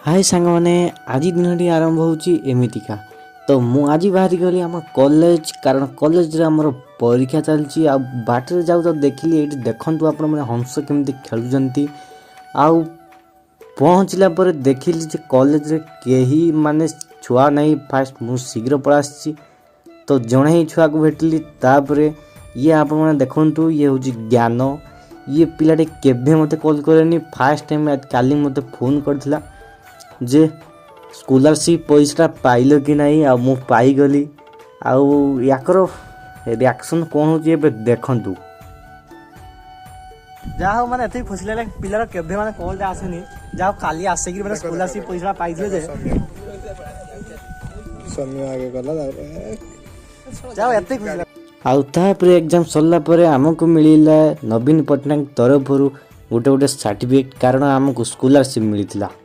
ହାଏ ସାଙ୍ଗମାନେ, ଆଜି ଦିନଟି ଆରମ୍ଭ ହେଉଛି ଏମିତିକା। ତ ମୁଁ ଆଜି ବାହାରି ଗଲି ଆମ କଲେଜ, କାରଣ କଲେଜରେ ଆମର ପରୀକ୍ଷା ଚାଲିଛି। ଆଉ ବାଟରେ ଯାଉ ତ ଦେଖିଲି, ଏଇଠି ଦେଖନ୍ତୁ ଆପଣମାନେ, ହଂସ କେମିତି ଖେଳୁଛନ୍ତି। ଆଉ ପହଞ୍ଚିଲା ପରେ ଦେଖିଲି ଯେ କଲେଜରେ କେହି ମାନେ ଛୁଆ ନାହିଁ। ଫାଷ୍ଟ ମୁଁ ଶୀଘ୍ର ପଳେଇ ଆସିଛି, ତ ଜଣେ ହିଁ ଛୁଆକୁ ଭେଟିଲି। ତାପରେ ଇଏ ଆପଣମାନେ ଦେଖନ୍ତୁ, ଇଏ ହେଉଛି ଜ୍ଞାନ। ଇଏ ପିଲାଟି କେବେ ମୋତେ କଲ୍ କରେନି, ଫାଷ୍ଟ ଟାଇମ୍ କାଲି ମୋତେ ଫୋନ୍ କରିଥିଲା ଯେ ସ୍କଲାରସିପ୍ ପଇସାଟା ପାଇଲ କି ନାହିଁ। ଆଉ ମୁଁ ପାଇଗଲି। ଆଉ ୟାଙ୍କର ରିଆକ୍ସନ୍ କ'ଣ ହେଉଛି, ଏବେ ଦେଖନ୍ତୁ। ଯାହା ହଉ, ମାନେ ଏତିକି ଖୁସି ଲାଗିଲା, ପିଲାର କେବେ ମାନେ କଲ୍ଟା ଆସେନି। ଯାହା ହଉ, କାଲି ଆସିକି ମାନେ ସ୍କଲାରସିପ୍ ପଇସା ପାଇଥିଲେ ଯେ ସୌମ୍ୟ ଆଗେ ଗଲା, ତାପରେ ଯାହା ହଉ, ଏତିକି ଖୁସି ଲାଗିଲା। ଆଉ ତାପରେ ଏକ୍ଜାମ୍ ସରିଲା ପରେ ଆମକୁ ମିଳିଲା ନବୀନ ପଟ୍ଟନାୟକ ତରଫରୁ ଗୋଟେ ଗୋଟେ ସାର୍ଟିଫିକେଟ୍, କାରଣ ଆମକୁ ସ୍କଲାରସିପ୍ ମିଳିଥିଲା।